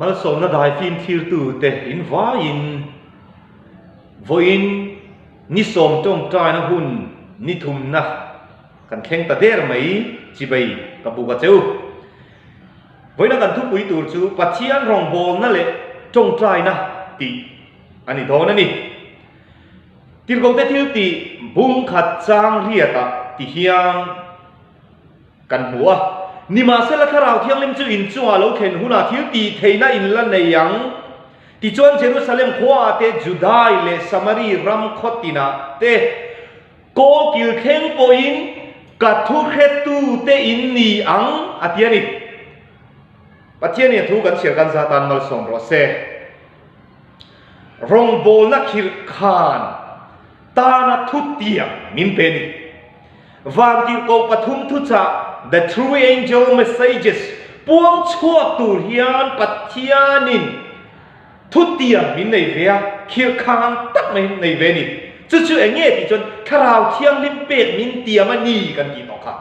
Malsawmna daifim thlirtute in vaiin vawiin ni sawm tawngtaina hun ni thumna kan thleng ta der mai chibai ka buk a che u. Vawiina kan thupui tur chu Pathian rawngbawlna leh tawngtaina tih a ni dawn a ni. Tirhkohte thil tih bung khat chang riatah ti hian kan hmu a. Nimahsela Thlarau Thianghlim chu in chungah lo thlen hunah thil tih theihna in la nei ang. Tichuan Jerusalem khuaah te, Judai leh Samari ram khaw tinah te, kawl kil thleng pawhin ka thuhretute in ni ang, a ti a ni. Pathianin a thu kan chhiar kan za tan malsawm rawh se. Rawngbawlna khirh khan tana thutiang min pe a ni. Vantirhkoh pathum thuchah, The Three Angel Messages, puang chhuak tur hian Pathianin thutiang min nei ve a, khirhkhang tak mai nei ve a ni. Chu chu eng nge tih chuan Thlarau Thianghlim pek min tiam a ni kan tih tawh kha.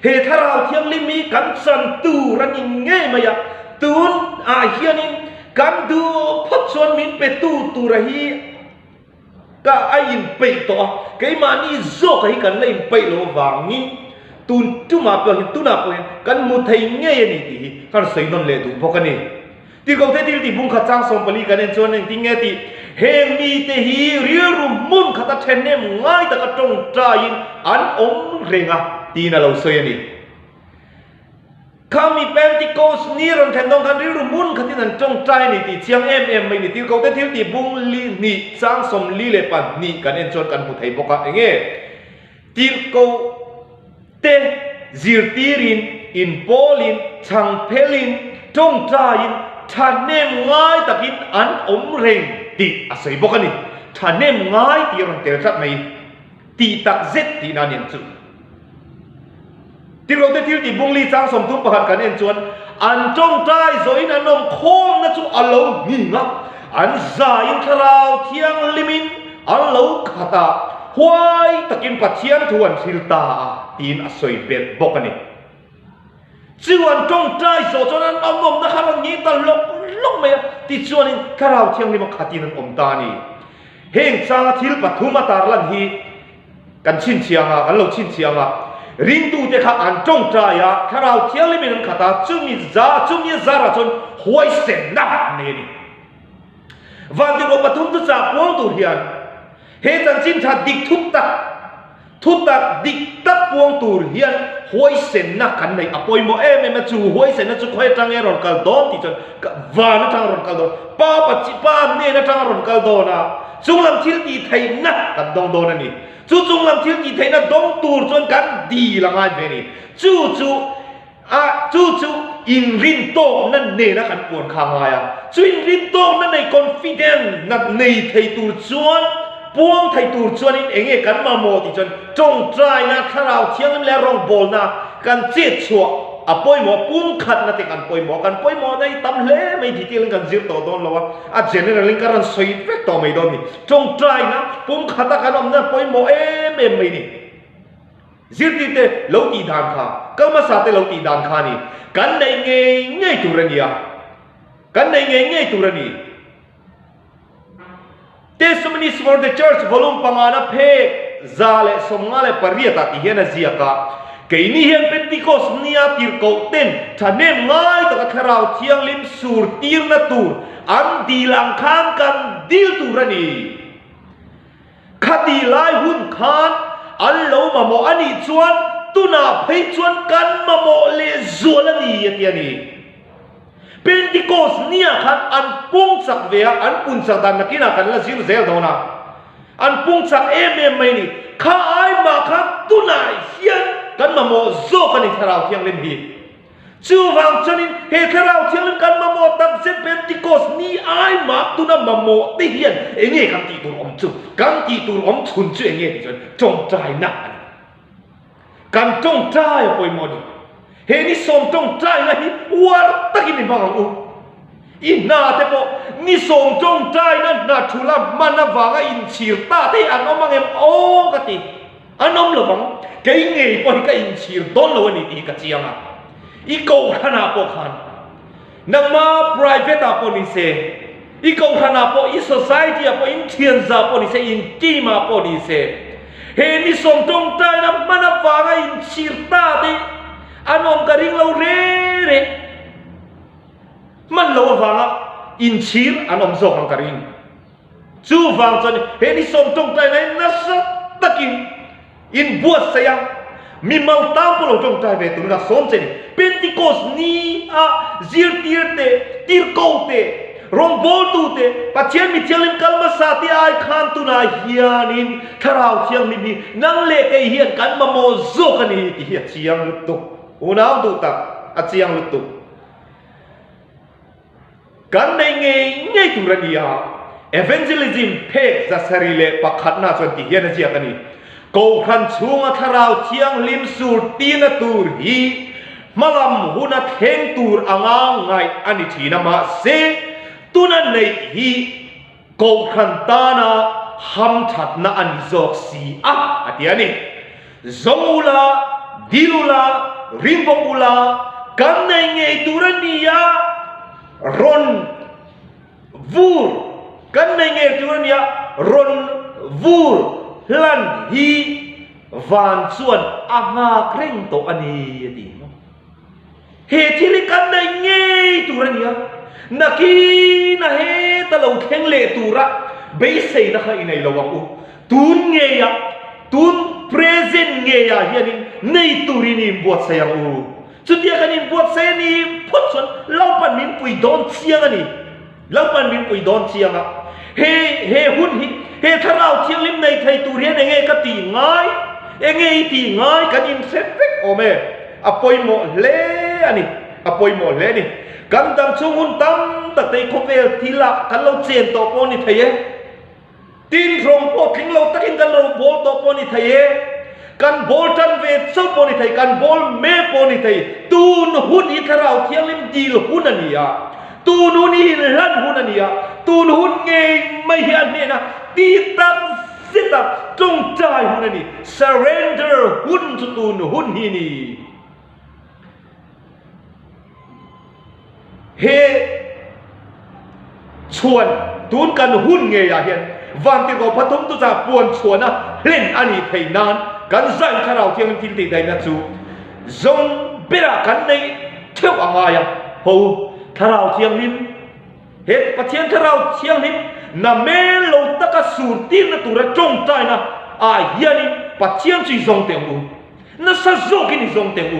He Thlarau Thianghlim hi kan chan tur a ni ngei mai a, tun ah hianin kan duh phawt chuan min pe tu tura hi Ka a inpeih tawh a, keimahni zawka hi kan la inpeih loh avangin tun tumah pawh hian, tunah pawh hian kan hmu thei ngei a ni tih hi kan sawi nawn leh duh bawk a ni. Tirhkohte thil tih bung khat chang 14 kan en chuan engtin nge tih, Heng mite hi rilru hmun khata thehnem ngai taka tawngtaiin an awm reng a tiin a lo sawi a ni. Khami Pentecost ni rawn thlen dawn khan rilru hmun khatin an tawngtai a ni tih chiang em em mai ni. Tirhkohte thil tih bung li hnih chang 42 kan en chuan kan hmu thei bawk a. Enge Tirhkohte zirtirin, inpawlin, chhangphelin, tawngtaiin thahnem ngai takin an awm reng tih a sawi bawk a ni. Thahnem ngai tih a rawn tel tlat mai. Tih tak zet tihna a ni ang chu. Tirhkohte thil tih bungli chang 31 kan en chuan an tawngtai zawhin an awm khawmna chu a lo hning a, an zaiin Thlarau Thianghlimin an lo khat a, huai takin Pathian thu an hril ta a tiin a sawi belh bawk a ni. Chu an tawngtai zawh chuan an awm awmna kha rawn ngei ta lawk lawk mai a, tichuanin Thlarau Thianghlima khatin an awm ta a ni. Heng changa thil pathum a tarlan hi Kan chhinchhiang a, kan lo chhinchhiang a, ringtute kha an tawngtai a, Thlarau Thianghlimin an khat a, chumi za, chumi a zarah chuan huaisenna an nei a ni. Vantirhkoh pathum chu chah puang tur hian he chanchin tha dik thu tak, thu tak dik tak puang tur hian huaisenna kan neih a pawimawh em em a, chu huaisenna chu khawi atang nge rawn kal dawn tih chuan van atang rawn kal dawn, Pa Pa hnen atang rawn kal dawn a, Chunglam thil tih theihna kan dawng dawn a ni. Chu chunglam thil tih theihna dawng tur chuan kan dil a ngai ve a ni. Chu chu a chu chu inrintawkna nena kan puan kha a ngai a. Chu inrintawkna nei confident na nei thei tur chuan puang thei tur chuanin eng nge kan mamawh tih chuan tawngtaina, thlarau thianghlim leh rawngbawlna kan chet chhuah A pawimawh pumkhatna te kan pawimawh, kan pawimawhna hi tam hle mai detail in kan zir tawh dawn lo a, a general in ka rawn sawi vek tawh mai dawn ni. Tawngtaina pumkhata kan awmna pawimawh em em mai ni. Zirtirte lo tih dan kha, kal hmasa te lo tih dan kha a ni. Kan neih ngei ngei tur a ni a, kan neih ngei ngei tur a ni. Testimonies for the Church volume pangana phek 158 ah ti hian a ziak a, Keini hian Pentecost nia tirhkoh ten thahnem ngai taka Thlarau Thianghlim sur tirna tur an dil ang khan kan dil tur a ni. Khati lai hun khan an lo mamawh a nih chuan tunah phei chuan kan mamawh lehzual a ni a ti a ni. Pentecost nia khan an pung chak ve a, an pun chak dan nakinah kan la zir zel dawn a, an pung chak em em mai ni. Kha ai mah khan tunah hian kan mamawh zawk a ni Thlarau Thianghlim hi. Chuvang chuanin he Thlarau Thianghlim kan mamawh tak zet Pentecost ni ai mah tuna mamawh te hian eng nge kan tih tur awm chu? Kan tih tur awm chhun chu eng nge tih chuan tawngtaina a ni. Kan tawngtai a pawimawh a ni. He ni sawm tawngtaina hi uar takin i hmang ang u. I hna te pawh ni sawm tawngtaina hna thula hman avanga inchhir ta te hi an awm ang em? Aw ka ti. An awm lo vang. Kei ngei pawh hi ka inchhir dawn lo a ni tih hi ka chiang a. I kohhranah pawh khan. Nangma private ah pawh ni se, i kohhran ah pawh, i society ah pawh, in thianza pawh ni se, in team ah pawh ni se, he ni sawmtawngtaina hman avanga inchhir ta te an awm ka ring lo re re. Hman lo avanga inchhir an awm zawk ang ka ring. Chuvang chuan he ni sawmtawngtaina hi nasa takin In buatsaih a, mimal tan pawh lo tawngtai ve turin a sawm che ni. Pentecost ni a zirtir te, tirko te, rawngbawltu te, Pathian mi thianghlim kal hmasa te ai khan tunah hianin Thlarau Thianghlim hi nang leh kei hian kan mamawh zawk a ni tih hi a chiang lutuk. Unau duh tak, a chiang lutuk. Kan nei ngei ngei tur a ni a, Evangelism phek zasarih leh pakhatna chuan ti hian a ziak a ni, Kohhran chhunga Thlarau Thianghlim sur tina tur hi hmalam huna thleng tur anga ngaih a ni thin a, mahse tuna neih hi Kohhran tana hamthatna a ni zawk si a, a ti a ni. Zo ula, dil ula, ring bawk ula, kan nei ngei tur a ni a, rawn vur, kan nei ngei tur a ni a, rawn vur hlan hi van chuan a nghak reng tawh a ni, a ti. He thil hi kan nei ngei tur a ni a, nakin a heta lo thleng leh tura beiseina kha i nei lo ang u. Tun ngeiah, tun present ngeiah hianin nei turin i inbuatsaih ang u. Chutia kan inbuatsaih a ni phawt chuan Lalpan min pui dawn chiang a ni. Lalpan min pui dawn chiang a. He he hun hi, he Thlarau Thianghlim nei thei tur hian enge ka tih ngai, enge i tih ngai kan inhre vek awm e. A pawimawh hle a ni, a pawimawh hle a ni. Kan dam chhung hun tam tak te hi khawvel thil ah kan lo chen tawh pawh a ni thei e. Tin, rawng pawh tling lo takin kan lo bawl tawh pawh a ni thei e, kan bawl tan ve chauh pawh a ni thei, kan bawl mek pawh a ni thei. Tun hun hi Thlarau Thianghlim dil hun a ni a, tun hun hi inhlan hun a ni a, tun hun ngei mai hi a hnena ti tak zeta tawngtai hun a ni. Surrender hun chu tun hun hi a ni. He chhuan tun kan hun ngeiah hian Vantirhkoh pathum tu chah puan chhuana hlen a nih theih nan kan zain Thlarau Thianghlim thil tih daihna chu zawng berah kan neih theuh a ngai a. Ho Thlarau Thianghlim, he Pathian Thlarau Thianghlim na mel lo taka sur tirna tura tawngtaina ah hianin Pathian chu i zawng teh ang u. Nasa zawkin i zawng teh u.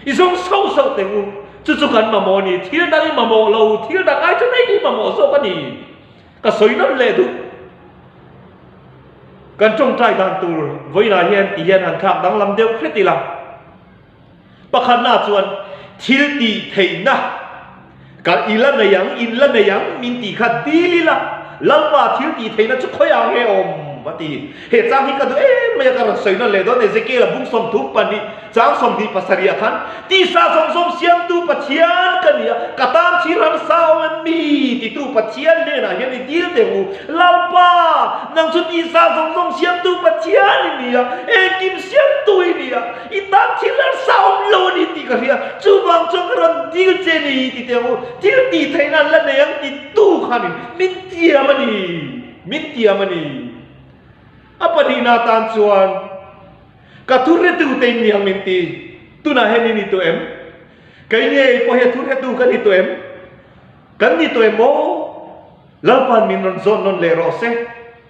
I zawng sauh sauh teh u. Chu chu kan mamawh a ni. Thil dang i mamawh lo, thil dang ai chuan hei i mamawh zawk a ni. Ka sawi nawn leh duh. Kan tawngtai dan tur vawiinah hian ti hian han thlak danglam deuh hret ila. Pakhatna chuan thil tih theihna ka i la nei ang, in la nei ang min tih kha dil ila, Lalpa thil tih theihna chu khawiah nge awm? a ti. He chang hi ka duh em mai a, ka rawn sawi nawn leh dawn Ezekiel-a bung 32 chang 27 ah khan, Tisa zawng zawng siamtu Pathian ka ni a, ka tan thil harsa awm em mi? titu Pathian hnenah hian i dil teh u. Lalpa, nang chu tisa zawng zawng siamtu Pathian i ni a, engkim siamtu i ni a, I tan thil harsa awm lo a ni tih ka hria, chuvang chuan ka rawn dil che ni ti teh ang u, thil tih theihna an la nei ang ti tu khanin min tiam a ni, min tiam a ni. A pahnihna atan chuan ka thu hretu te in ni ang min ti, tunah hian i ni tawh em? Kei ngei pawh hian thu hretu ka ni tawh em? Kan ni tawh em aw? Lalpa'n min rawn zawn nawn leh rawh se.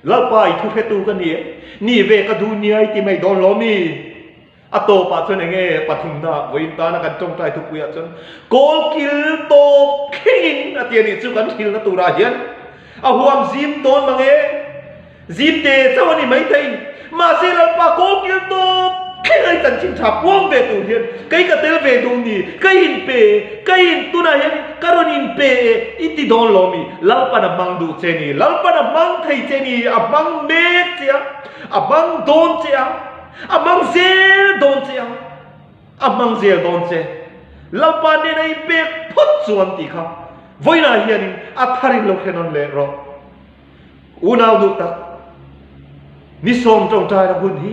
Lalpa i thu hretu ka ni e. Ni ve ka duh niai ti mai dawn lo mi? A tawpah chuan eng nge pathumna vawiin tana kan tawngtai thupuiah chuan kawl kil tawp thlengin a ti a nih chu kan hrilna turah hian a huam zim dawn mang e. Zim te chauh a ni maithei. Mahse Lalpa kawl kil tawp thleng a i chanchin tha puang ve tur hian kei ka tel ve duh ni, ka inpe, ka in tunah hian ka rawn inpe e i ti dawn lo mi? Lalpan a hmang duh che ni, Lalpan a hmang thei che ni, a hmang mek che a, a hmang dawn che a, a hmang zel dawn che a, a hmang zel dawn che. Lalpa nena inpek phawt chuan tih kha vawiinah hianin a tharin lo hre nawn leh rawh. Unau duh tak, ni sawm tawngtaina hun hi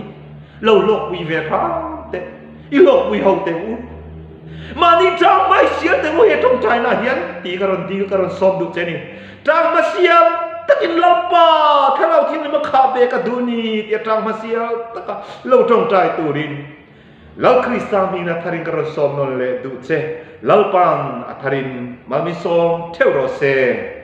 lo hlawkpui ve hram teh, i hlawkpui ho teh u. Mahni tang mai sial te ngu he tawngtaina hian tih ka rawn dil ka rawn sawm duh che ni. Tang hma sial takin Lalpa Thlarau Thianghlim a khah ve ka duh ni tia tang hma sial taka lo tawngtai turin Lal Krista hmingin a tharin ka rawn sawm nawn leh duh che. Lalpa'n a tharin mal min sawm theuh rawh se.